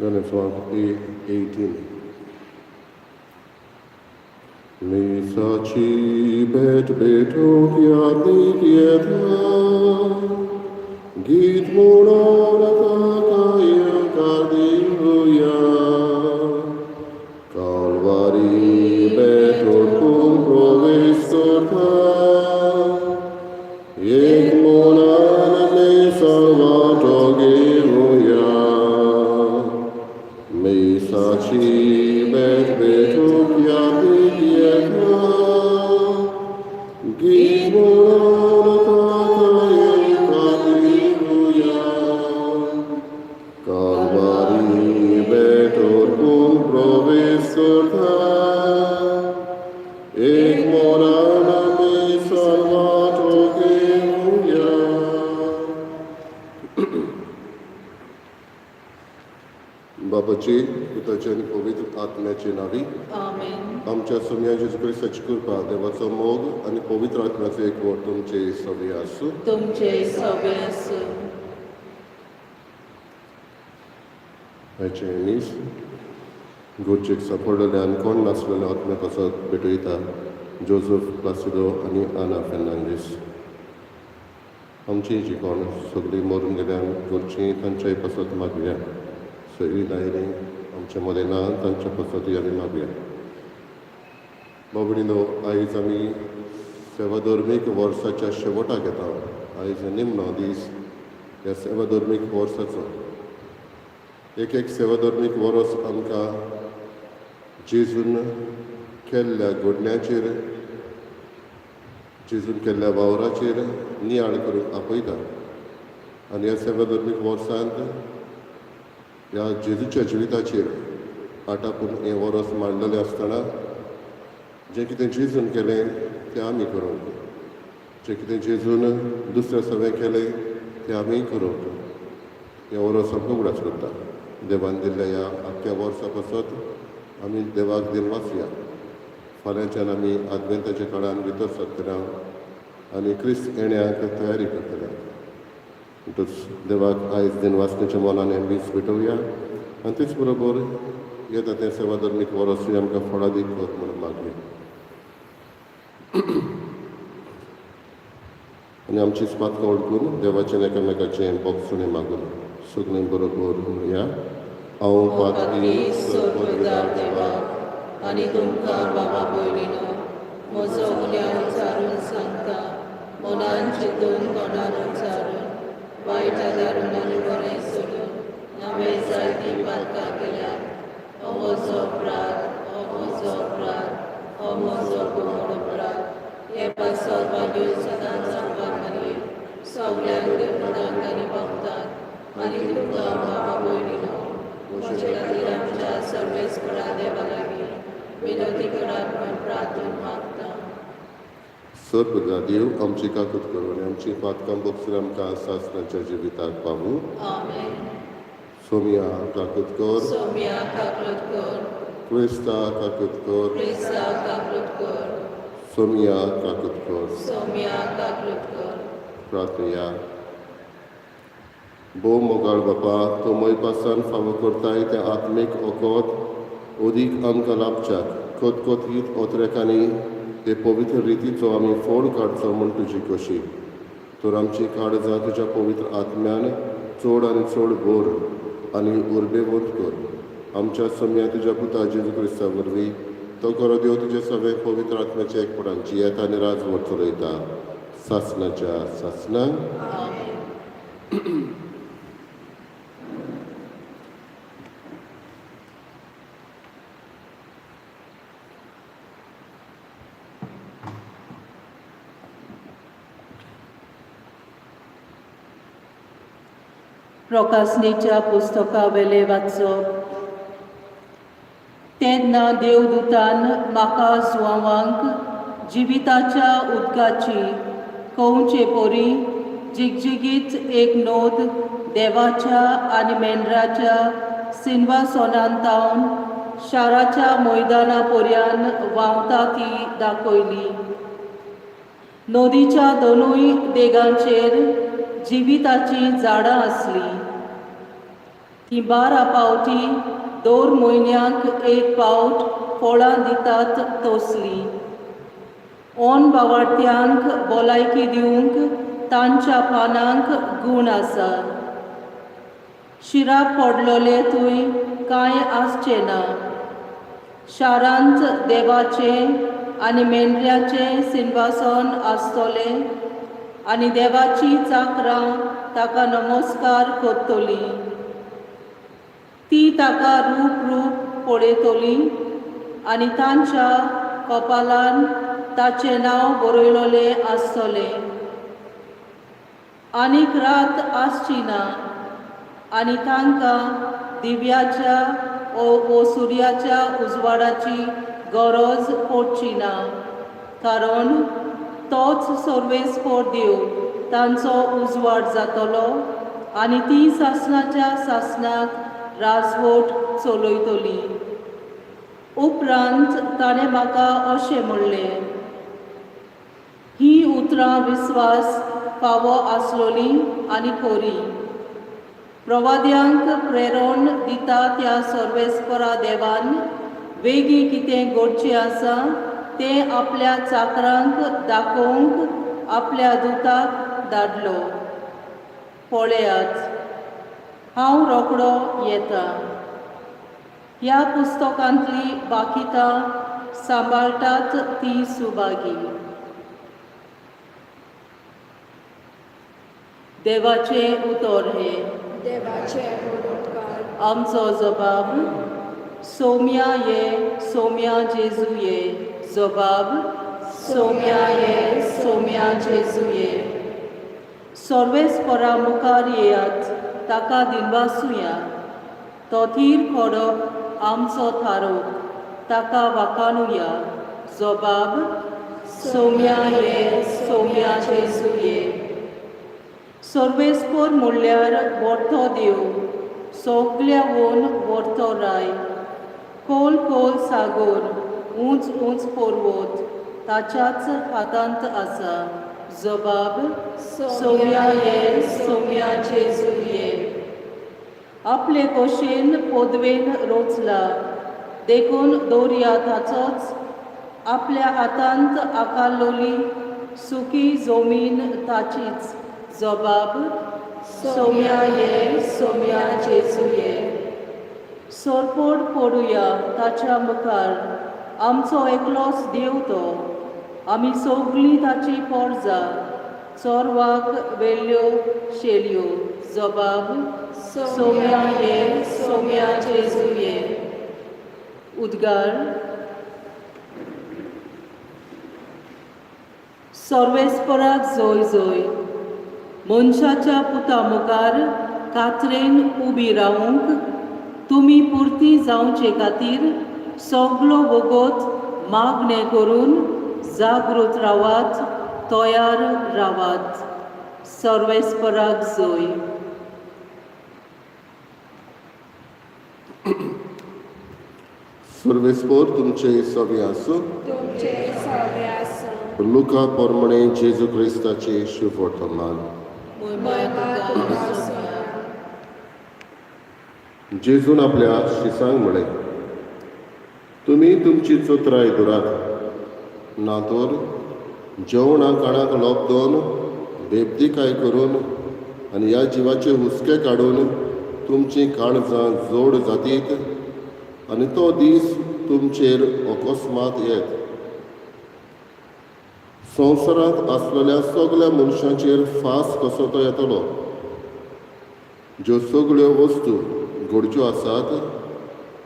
गाण्याचो ए 18. मिसाची भेट भेटूंक यादीक येता, गीत म्हणून ताका येवकार दिवया. कालवारी भेटून प्रवेश करता, एक मनान मिसा वांटो घेवया. मिसाची भेट भेटूंक यादीक येता, गीत म्हणून ताका येवकार दिवया. कालवारी भेट अर्पून प्रवेश करता, एक मनान मिसा वांटो घेवया. बापाचे, पुताचे आनी पवित्र आत्म्याचे नांवी. आमेन. आमच्या सोमया जेजू क्रिस्ताची कृपा, देवाचो मोग आनी पवित्र आत्म्याचो एकवट तुमचे सगळे आसूं. तुमचे सगळे आसूं. आयचें मीस गोरचेक सापडलेले आनी कोण नासलेले आत्म्या पासत भेटयता जोजफ प्लासिदो आनी आना फेर्नांदीस. आमची जी कोण सगळीं मरून गेल्यान गोरचीं तांच्याय पासत मागया. सगळीं दायरीं आमच्या मदें ना, तांच्या पासतूय आमी मागया. बाबडीनो, आयज आमी सेवाधर्मीक वर्साच्या शेवटाक येता. आयज निमणो दीस ह्या सेवाधर्मीक वर्साचो. एक एक सेवाधर्मीक वरस आमकां जेजून केल्ल्या घडण्याचेर, जेजून केल्ल्या वावराचेर नियाळ करूंक आपयता आनी ह्या सेवाधर्मीक वर्सांत ह्या जेजूच्या जिविताचेर आटापून हें वरस मांडलेलें आसतना, जें कितें जेजून केलें तें आमी करूंक, जें कितें जेजून दुसऱ्या सवें केलें तें आमी करूंक हें वरस आमकां उगडास करता. देवान दिल्ल्या ह्या आख्ख्या वर्सा पासत आमी देवाक दिनवासया. फाल्यांच्यान आमी आदवेंताच्या काळान भितर सरतले आनी क्रिस्त येण्याक तयारी करतले. म्हणटच देवाक आयज दिनवासण्याच्या मनान हें मीस भेटोवया आनी तेच बरोबर येता तें सेवाधर्मीक वरसूय आमकां फळादीक कर म्हणून मागया. आनी आमची पातकां वळखून देवाचें एकामेकाचें बोगसणें मागून सगळीं बरोबर म्हणया: हांव पातकी सर्वदार देवा आनी तुमकां बाबा भयणीनो, म्हजो गुन्यांव उचारून सांगता. मनान चिंतून, तोंडान उच्चारून, वायट आदारून आनी बरें सोडून हांवें जायतीं पातकां केल्यात. हो म्हजो अपराध, हो म्हजो अपराध, हो म्हजो व्हड अपराध. हे पासत भाग्यो सदांच जावपा खातीर सगळ्या देवतांक आनी भक्तांक आनी तुमकां बाबा भयणीनो, म्हजे खातीर आमच्या सर्वेस्परा देवा लागीं विनंती करात म्हूण प्रार्थून मागता. सर्वदा देव आमची काकूत करूं आनी आमची पातकां बोगसून आमकां सासणाच्या जिविताक पावूं. आमेन. सोमया, काकूत कर. सोम्या, काकूत कर. क्रिस्ता, काकूत कर. क्रिस्ता, काकूत कर. सोमया, काकूत कर. सोम्या, काकूत कर. प्रार्थया. भोव मोगाळ बापा, तूं मोयपासान फावो करताय तें आत्मीक ओकोत अदीक आमकां लाभच्याक खतखतीत ओतरेकांनी ते पवित्र रितीचो आमी फोड काडचो म्हूण तुजी खोशी. तर आमची काळजां तुज्या पवित्र आत्म्यान चड आनी चड भर आनी उर्बेवंत कर. आमच्या सोमया तुज्या पुता जेजू क्रिस्ता वरवीं, तो खरो देव, तुजे सगळे पवित्र आत्म्याच्या एकपणान जियेता आनी राजवट चलयता सासनाच्या सासनाक. आमेन. प्रकाशनेच्या पुस्तका वेले वाचप. तेन्ना देवदूतान म्हाका जुवांवांक जिविताच्या उदकाची कंवचे परी जिगजिगीत एक नोद देवाच्या आनी मेंढराच्या सिंहासनांत थावन शाराच्या मैदाना पर्यान व्हांवता ती दाखयली. नदीच्या दोनूय देगांचेर जिविताचीं झाडां आसलीं. ती 12 पावटी दर म्हयन्याक एक पावट फळां दितात तसली. ओन बावाट्यांक भलायकी दिवंक तांच्या पानांक गूण आसा. शिराप पडलोले थंय कांय आसचें ना. शारांत देवाचें आनी मेंढऱ्याचें सिंवासन आसतलें आनी देवाची चाकरां ताका नमस्कार करतली. ती ताका रूप रूप पळयतली आनी तांच्या कपालान ताचें नांव बरयलोलें आसतलें. आनीक रात आसची ना आनी तांकां दिव्याच्या ओ सुर्याच्या उजवाडाची गरज पडची ना, कारण तोच सर्वेस्पर देव तांचो उजवाड जातलो आनी ती सासणाच्या सासणाक राजवट चलयतली. उपरांत ताणें म्हाका अशें म्हणलें, ही उतरां विस्वास फावो आसलोली आनी खरी. प्रवाद्यांक प्रेरण दिता त्या सर्वेस्परा देवान वेगीं कितें घडचें आसा तें आपल्या चाकरांक दाखोवंक आपल्या दुताक धाडलो. पळयात, हांव रोकडो येता. ह्या पुस्तकांतली बाकितां सांबाळटात ती सुभागी. देवाचें उतर हें. देवाचे उपकार. आमचो जबाब सोम्या ये, सोम्या जेजू ये. जबाब सोम्या ये, सोम्या जेजू ये. सर्वेस्परा मुखार येयात, ताका दिनवासुया. तो थीर खडप आमचो थारोक, ताका वाखाणुया. जबाब सोम्या ये, सोम्या जेजू ये. सर्वेस्पर म्हणल्यार व्हडतो देव, सगल्यावून व्हडतो राय. खोल खोल सागोर, उंच उंच पर्वत ताच्याच हातांत आसा. जबाब सोम्या ये, सोम्या जेजू ये. आपले कशेन पदवेन रोचला देखून दर्या ताचोच. आपल्या हातांत आकारलोली सुकी जमीन ताचीच. जबाब सोम्या ये, सोम्या जेजू ये. सोरपोड पडुया ताच्या मुखार, आमचो एकलोच देव तो. आमी सगळीं ताची पोरजा, चोरवाक वेल्ल्यो शेलयो. जबाब सोम्या ये, सोम्या जेजू ये. उद्गार. सर्वेस्पराक जोय जोय. मनशाच्या पुता मुखार कात्रेन उबी रावूंक तुमी पुरती जावचे खातीर सगलो वगत मागणें करून जागृत रावात, तयार रावात. सर्वेस्पराक जोय. सर्वेस्पर तुमचे सगळे आसूं. तुमचे सगळे आसूं. लुका प्रमाणे जेजू क्रिस्ताचे शुभवर्तमान. महिमा तुका सोम्या. जेजून आपल्या शिसांक म्हळें, तुमी तुमची चतुराय धरात, ना तर जेवणा खाणाक लोबदोन बेबदीकाय करून आनी ह्या जिवाचे हुस्के काडून तुमचीं काळजां जोड जातीत आनी तो दीस तुमचेर अकस्मात येत. संवसारांत आसलेल्या सगल्या मनशांचेर फास कसो तो येतलो. ज्यो सगळ्यो वस्तू घडच्यो आसात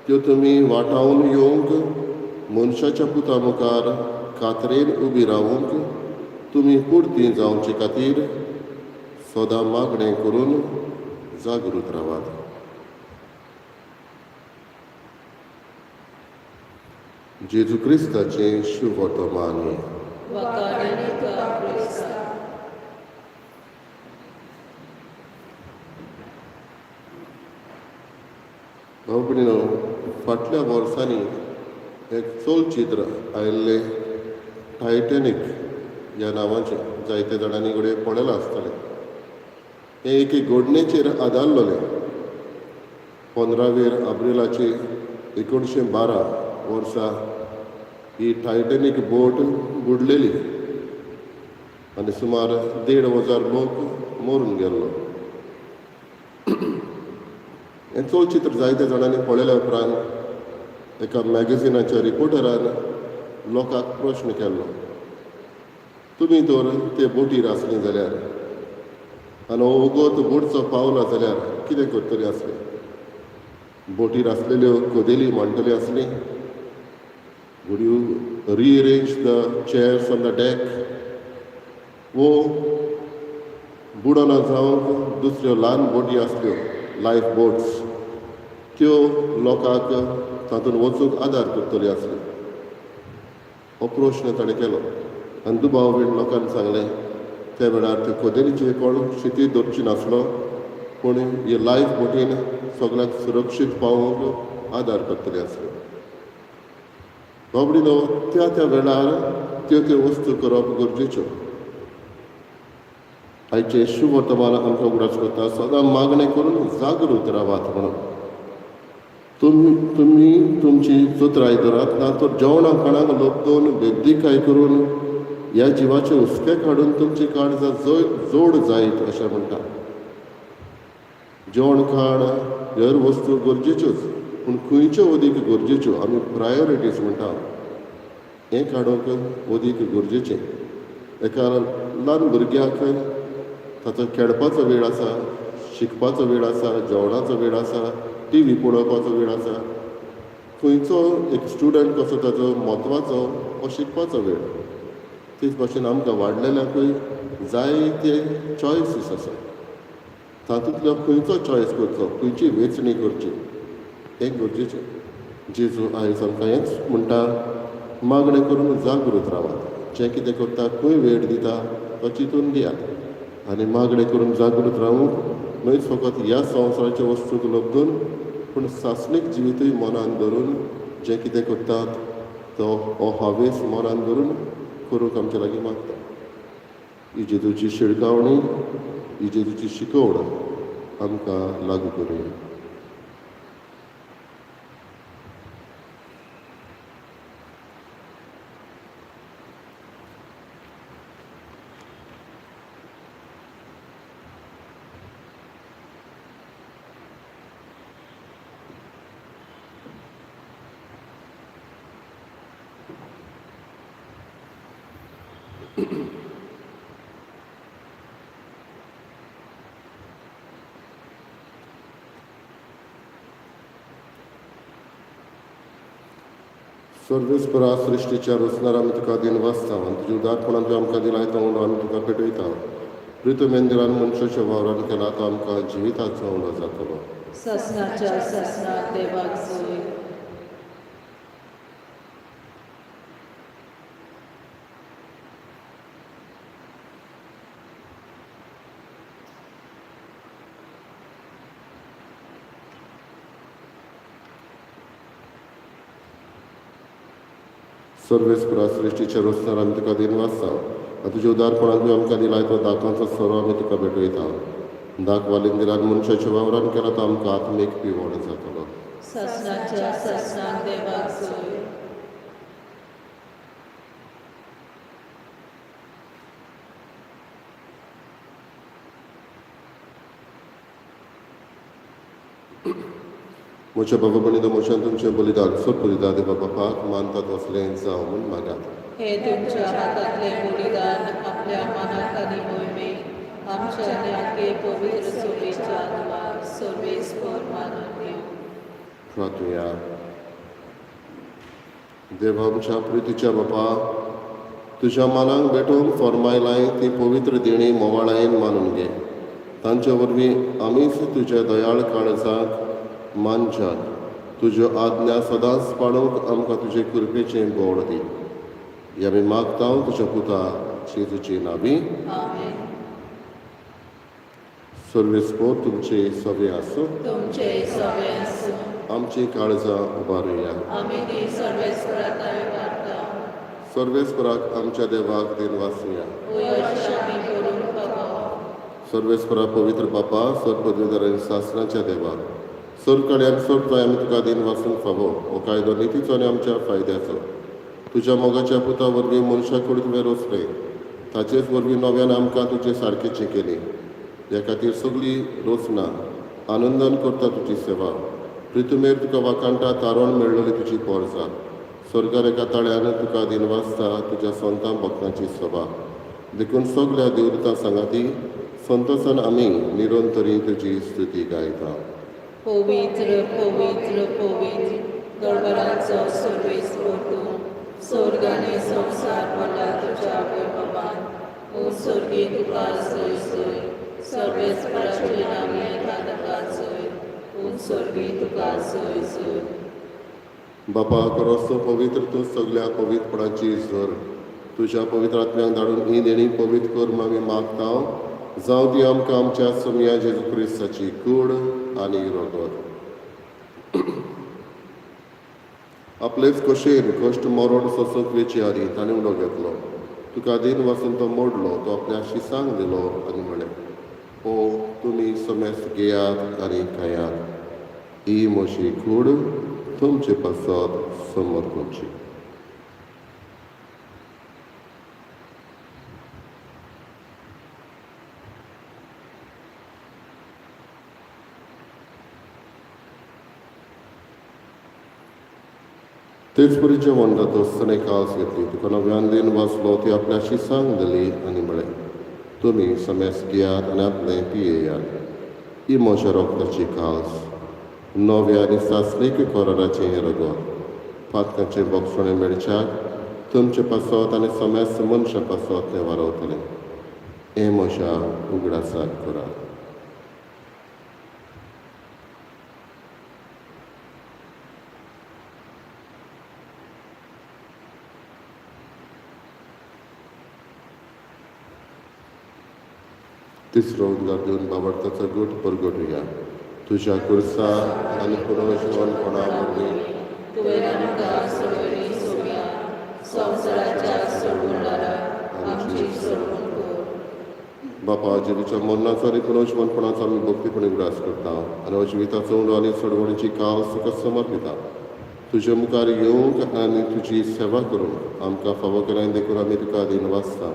त्यो तुमी वाटावन येवंक मनशाच्या पुता मुखार कातरेन उबी रावूंक तुमी पुरती जावचे खातीर सदां मागणें करून जागृत रावात. जेजू क्रिस्ताचें शुभवर्तमान. वाखाणे तुका क्रिस्ता. भाव भयणीनो, फाटल्या वर्सांनी एक चलचित्र आयिल्लें टायटॅनीक ह्या नांवाचें. जायते जाणांनी घडये पळयलां आसतलें. हें एके घडणेचेर आदारलेलें. 15 एप्रिलाची 1912 वर्सा ही टायटॅनीक बोट बुडलेली आनी सुमार 1,500 लोक मरून गेल्लो. हें चलचित्र जायत्या जाणांनी पळयल्या उपरांत एका मॅगझिनाच्या रिपोर्टरान लोकांक प्रश्न केल्लो, तुमी तर ते बोटीर आसली जाल्यार आनी हो वोगोत बुडचो पावला जाल्यार कितें करतली आसली? बोटीर आसलेल्यो कदेली मांडटली आसली? Would you rearrange the chairs on the deck? वो बुडना जावंक दुसऱ्यो ल्हान बोटी आसल्यो, लायफ बोट्स, त्यो लोकांक तातूंत वचूंक आदार करतल्यो आसल्यो? हो प्रश्न ताणें केलो आनी दुबाव बीन लोकांनी सांगलें त्या वेळार त्यो कदेलीचे कोण शिती दवरची नासलो, पूण ही लायफ बोटीन सगळ्यांक सुरक्षीत पावोवंक आदार करतले आसले. बाबडीनो, त्या त्या वेळार त्यो त्यो वस्तू करप गरजेच्यो. आयचे शुभ वर्तमान आमकां उगडास करता, सदां मागणें करून जागृत रावात म्हणून. तुमी तुमची चतुराय धरात, ना तर जेवणा खाणाक लोबदून बेबदीकाय करून ह्या जिवाचे हुस्के काडून तुमची काळजां जोड जायत अशें म्हणटा. जेवण खाण हेर वस्तू गरजेच्योच, पूण खंयच्यो अदीक गरजेच्यो आमी प्रायोरिटीज म्हणटा, हें काडूंक अदीक गरजेचें. एका ल्हान भुरग्याक ताचो खेळपाचो वेळ आसा, शिकपाचो वेळ आसा, जेवणाचो वेळ आसा, टी व्ही पळोवपाचो वेळ आसा. खंयचो एक स्टुडंट कसो ताचो म्हत्वाचो हो शिकपाचो वेळ. तेच भाशेन आमकां वाडलेल्यांकूय जायते चॉयसीस आसा, तातूंतलो खंयचो चॉयस करचो, खंयची वेंचणी करची हें गरजेचें. जेजू आयज आमकां हेंच म्हणटा, मागणें करून जागृत रावात. जें कितें करता, खंय वेळ दिता तो चिंतून दियात आनी मागणें करून जागृत रावूंक न्हयच फकत ह्या संवसाराच्या वस्तूक लब्दून, पूण सासणीक जिवितूय मनान धरून जें कितें करतात तो हो हावेस मनान धरून करूंक आमचे लागीं मागता. ही जेजूची शिडकावणी, ही जेजूची शिकवण आमकां लागू करुया. सर्वेस्परा सृश्टीच्या रचणार आमी तुका दिन वाचता आनी तुज्या उदारपणान तुवें आमकां दिलाय तो उंडो आमी तुका पेटयता. प्रितमेंदिरान मनशाच्या वावरान केला तो आमकां जिविताचो उंडो जातलो. ससनाच्या ससनाक देवाक जोय. सर्वेस्परा सृश्टीच्या रचणार आमी तुका दिन वाचता आनी तुज्या उदारपणान तुवें आमकां दिलाय तो दाकांचो सोरो आमी तुका भेटयता. दाक वालिंदिरान मनशाच्या वावरान केला तो आमकां आत्मीक पिवण जातलो. ससनाच्या ससनाक देवाक जोय. म्हज्या बाबा भयणीनो, म्हज्यान तुमचें बलिदान सोद बलिदान देवा बापाक मानतात असलें जावं म्हूण मागात. हे तुमच्या हातांतलें बलिदान आपल्या मनाक आनी मोहिमेक आमच्या न्याके पवित्र सोबेच्या आत्माक सर्वेस्पर मानून घेवं. प्रार्थुया. देवा आमच्या प्रितीच्या बापा, तुज्या मानांक भेटोवंक फॉर्मायलाय ती पवित्र देणी मोवाळायेन मानून घे. तांचे वरवीं आमीच तुज्या दयाळ काळजाक मानच्यान तुज्यो आज्ञा सदांच पाळूंक आमकां तुजे कृपेचें बोळ दी. हें आमी मागता तुज्या पुता जेजूचे नांवी. आमेन. सर्वेस्पर तुमचे सगळे आसूं. तुमचे सगळे आसूं. आमची काळजां उबारुया. आमी ती सर्वेस्पराक उबारता. सर्वेस्पराक आमच्या देवाक दिन वाचुया. अशें आमी करूंक फावो. सर्वेस्परा पवित्र बापा, सर्वपदवीधर आनी सासणाच्या देवा, सर्व आनी सर्व आमी तुका दिन वासूंक फावो. हो कायदो नितीचो आनी आमच्या फायद्याचो. तुज्या मोगाच्या पुता वरवीं मनशा कूड तुवें रोसलें, ताचेच वरवीं नव्यान आमकां तुजे सारकेचें केलें. ह्या खातीर सगळी रोसना आनंदान करता तुजी सेवा. प्रितुमेर तुका वाखाणटा तारण मेळ्ळली तुजी पोरसा. स्वर्गार एका ताळ्यान तुका दिन वाचता तुज्या संतां भक्तांची सभा. देखून सगल्या देवदूतां सांगाती संतोसान आमी निरंतरी तुजी स्तुती गायता. पवित्र पवित्र पवित्र दरबाराचो सर्वेस्पर तूं, स्वर्ग आनी संवसार भरला तुज्या वैभवान. ओ स्वर्गी तुका जय जय, सर्वेस्पराचे नामे तुका जय, ओ स्वर्गी तुका जय जय. बापा करोसो पवित्र तूं सगल्या पवित्रपणाची झर. तुज्या पवित्र आत्म्याक धाडून ही देणी पवित्र कर म्हूण आमी मागता. जावं ती आमकां आमच्या सोमया जेजू क्रिस्ताची कूड आनी रगत. आपलेच कशेन कश्ट मरण सोंसूंक वेचे आदीं ताणें उलो घेतलो. तुका दिन वासून तो मोडलो, तो आपल्या शिसांक दिलो आनी म्हळें, ओ तुमी समेस्त घेयात आनी खायात, ही म्हजी कूड तुमचे पासत समर्पणची. तेच परी जेवण जातच ताणें कास घेतली, तुका नव्यान दिन वाचलो, ती आपल्या शिसांक दिली आनी म्हळें, तुमी समेस्त घेयात आनी आपलें पियेयात, ही म्हज्या रोगताची कास, नव्या आनी सासणीक कराराचें हें रगत, पातकाचें बोगसणें मेळच्याक तुमचे पासत आनी समेस्त मनशां पासत तें वारवतलें. हें म्हज्या उगडासाक करात. तिसरो उद्गार दिवन बाबडताचो गूट परगटुया. तुज्या कुर्सा आनी पुनर्जीवनपणा वरवीं तुवें आमकां सोडयली सोम्या, संवसाराच्या सोडवणारा आमची सोडवण कर. बापा, जिवीच्या मरणाचो आनी पुनर्जीवनपणाचो आमी भक्तीपणी उगडास करता आनी हो जिविताचो उंडो आनी सोडवणीची कास तुका समर्पिता. तुजे मुखार येवंक आनी तुजी सेवा करूंक आमकां फावो केल्या देखून आमी तुका दिन वाचता.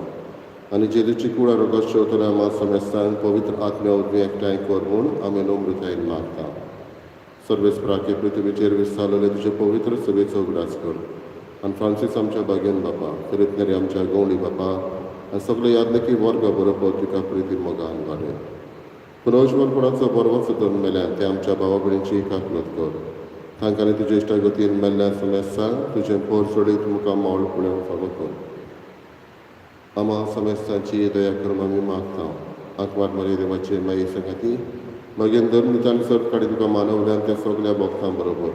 आनी जेजूची कूड रोगत शेवतल्या आमा समेस्तांक पवित्र आत्म्या वरवीं एकठांय कर म्हूण आमी नम्रतायेन मागता. सर्वेस्पराके पृथ्वीचेर विस्तारलेले तुजे पवित्र सभेचो उगडास कर आनी फ्रांसीस आमच्या बागेन बापा, फिरीतनेरी आमच्या गवळी बापा आनी सगळे यादनकी वर्ग बरोबर तुका प्रिती मोगान वाडय. पुनर्जीवनपणाचो बरवस धरून मेल्यान ते आमच्या भावा भयणींची काकलत कर. तांकां तुजे इश्टागतीन मेल्ल्या समेस्तांक तुजें पोर सोडीत मुखार मोल पळोवंक फावो कर. आमा समेस्तांची दया करून आमी मागता. आंकवार मरे देवाचे माई सांगाती मागीर धर्मदूतान सर्व काडी तुका मानवल्यान त्या सगल्या भक्तां बरोबर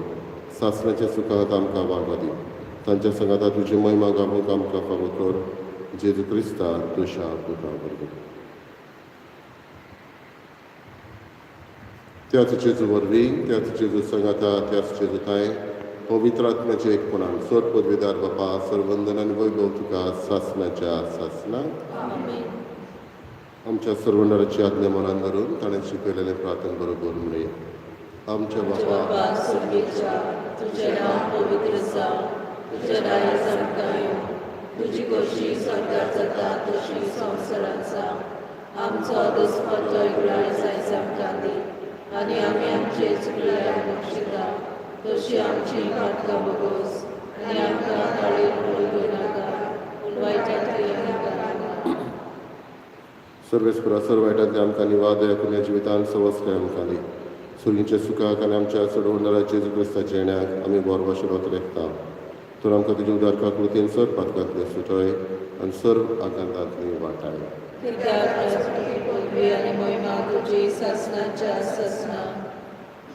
सासणाच्या सुखांत आमकां वागो दी. तांच्या सांगाता तुजी महिमा गावूंक आमकां फावो कर. जेजू क्रिस्ता तुज्या पुता बरोबर. त्याच जेजू वरवीं, त्याच जेजू सांगाता, त्याच जेजू ताय पवित्र आत्म्याचे एकपणान सर पदवीदार बापा, सर्वंदन आनी वैभव तुका सासणाच्या सासणाक. आमच्या सर्वंडराची आज्ञा मनान धरून ताणें शिकयलेलें प्रार्थन बरोबर म्हणुया. आमच्या बापा स्वर्गीच्या, तुजें नांव पवित्र जावं, तुजें राज्य आमकां येवं, तुजी खोशी स्वर्गार जाता तशी संवसारांत जावं. आमचो दिसपट्टो इगराय आयज आमकां दी आनी आमी आमचे चुकल्यार बक्षिता तशी आमची पातकां बोगोस आनी आमकां काळी पडून घेवनाका, पूण वायटांतली आमकां निवार. सर्वेस्परा सर्व वायटांतले आमकां निवार, दया करून ह्या जिवितान सवस्काय आमकां दी. सुर्गीच्या सुखाक आनी आमच्या चडवणारा जेजू क्रिस्ताच्या येण्याक आमी बोरवाशे लेखता. तर आमकां तुज्या उदार काकृतीन सर्व पातकांतले सुटय आनी सर्व आकांतांतली वाटाय. कित्याक पदवी आनी महिमा तुजी सासणाच्या सासणा.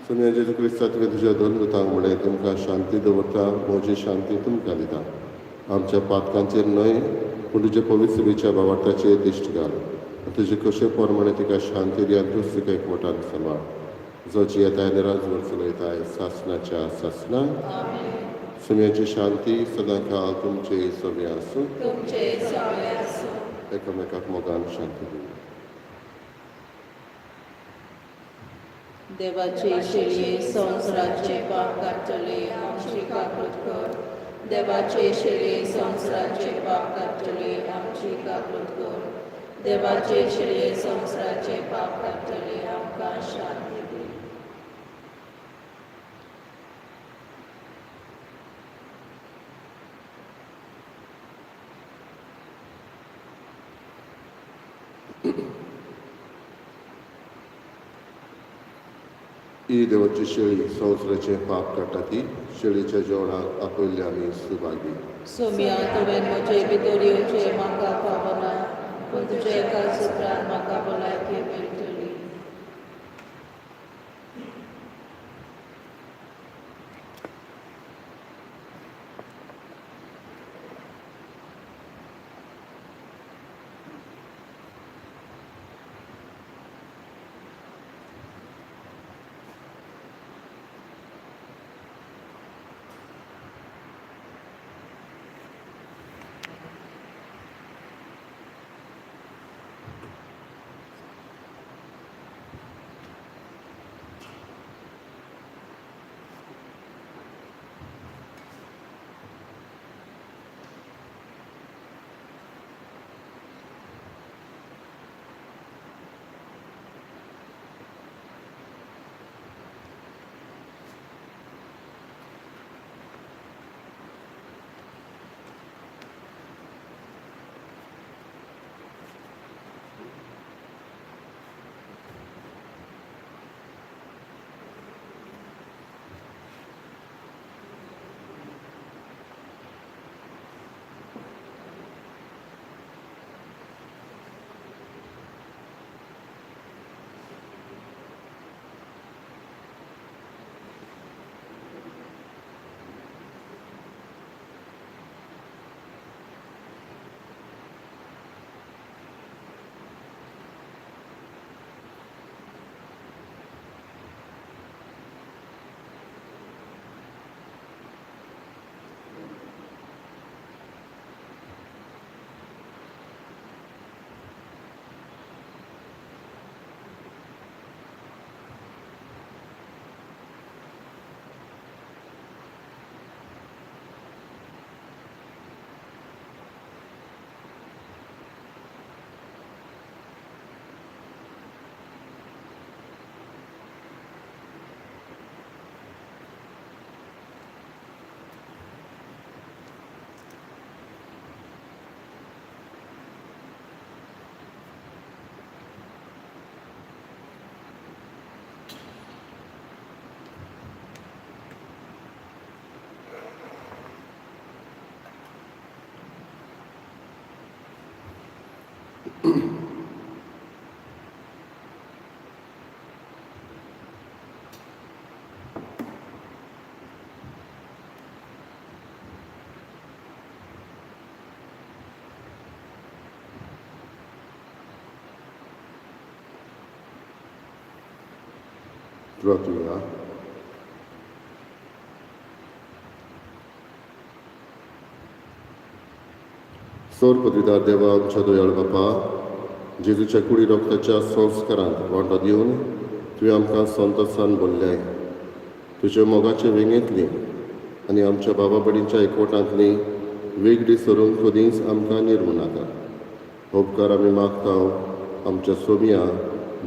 सोमया जेजू क्रिस्ता, तुवें तुज्या दोन दुतांक म्हणलें, तुमकां शांती दवरता, म्हजी शांती तुमकां दिता. आमच्या पातकांचेर न्हय पूण तुज्या पवित्र सभेच्या भावार्थाचेर दिश्ट घाल. तुजे कशे प्रमाणे तिका शांती दी आनी तूंच तिका एकवटान सांबाळ, जो जियेताय आनी राजवट चलयताय सासणाच्या सासणा. सोमयाची शांती सदां काळ तुमचे सगळे आसूं. तुमचे सगळे आसूं. एकामेकाक मोगान शांती दिवया. देवाचे शेळये संवसाराचे पाप काडटले आमची काकूत कर. देवाचे शेळये संवसाराचे पाप काडटले आमची काकूत कर. देवाचे शेळये संवसाराचे पाप काडटले आमकां शांती दी. ही देवाची शेळी संवसाराचें पाप काडटा ती शेळीच्या जेवणाक आपयल्ले आमी सुभागी. सोम्या, तुवें म्हजे भितर येवचें म्हाका फावना, पूण तुज्या एका सुत्रान म्हाका भलायकी मेळटली. प्रार्थुया. सोर पदवीदार देवा, आमच्या दयाळ बापा, जेजूच्या कुडी रक्ताच्या संस्कारांत वांटो दिवन तुवें आमकां संतोसान भरल्याय. तुज्या मोगाचे वेंगेंतली आनी आमच्या बाबा भयणीच्या एकवटांतली वेगळी सरूंक कदींच आमकां निर्मू नाका. उपकार आमी मागता आमच्या सोमिया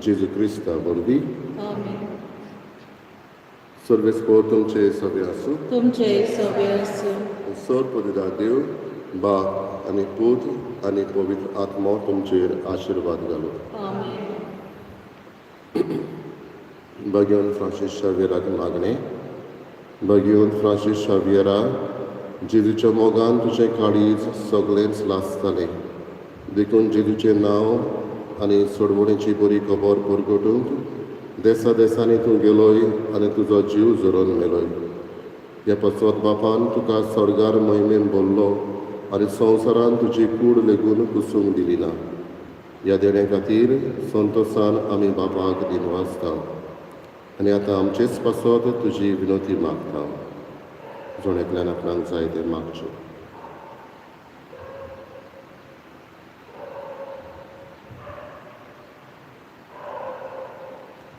जेजू क्रिस्ता वरवीं. आमेन. सर्वेस्पोर तुमचे सगळे आसूं. तुमचे सगळे आसूं. सर पदवीदार देव बाप आनी पूत आनी पवित्र आत्मो तुमचेर आशिर्वाद घालूं. आमेन. भगवान फ्रांसीस शावियराक मागणें. भगवान फ्रांसीस शावियरा, जेजूच्या मोगान तुजें काळीज सगळेंच लासतालें, देखून जेजूचें नांव आनी सोडवणेची बरी खबर परगटूंक देसा देसांनी तूं गेलोय आनी तुजो जीव झरोवन मेलोय. ह्या पासत बापान तुका स्वर्गार मोहिमेन भरलो आनी संवसारान तुजी कूड लेगून कुसूंक दिली ना. ह्या देण्या खातीर संतोसान आमी बापाक दिनवासता आनी आतां आमचेच पासत तुजी विनोती मागता. जण एकल्यान आपणाक जाय तें मागचें.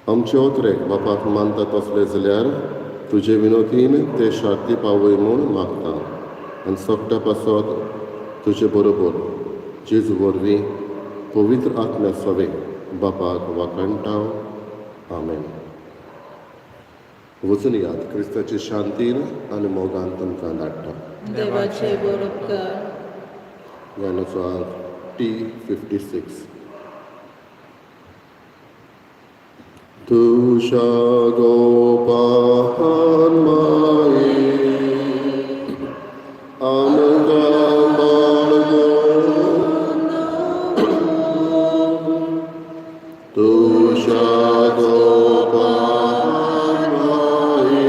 आमचे ओतरेक बापाक मानता तसले जाल्यार तुजे विनोदीन ते शांती पावय म्हूण मागता आनी सगट्या पासत तुजे बरोबर जेजू वरवीं पवित्र आत्म्या सवे बापाक वाखाणटा. आमेन. वचून यात, क्रिस्ताचे शांतीन आनी मोगान तुमकां धाडटा. देवाचे बरोबकार. गाण्याचो आंक T 56. तुज्या गोपान माये आमकां बाळगून, तुज्या गोपान माये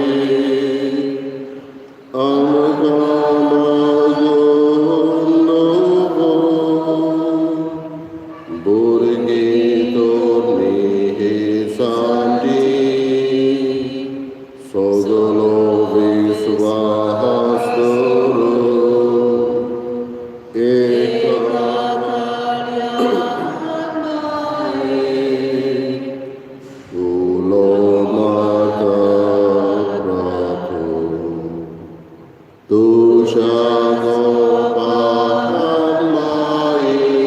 आमकां बाळगून दवर. भुरगीं तोरणी ही सांटी सगलो विस्वास करून एका उलो मारता प्रभू, तुज्या गोपान माये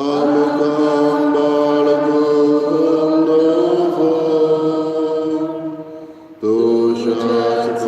आमकां बाळगून दवर. तुज्याच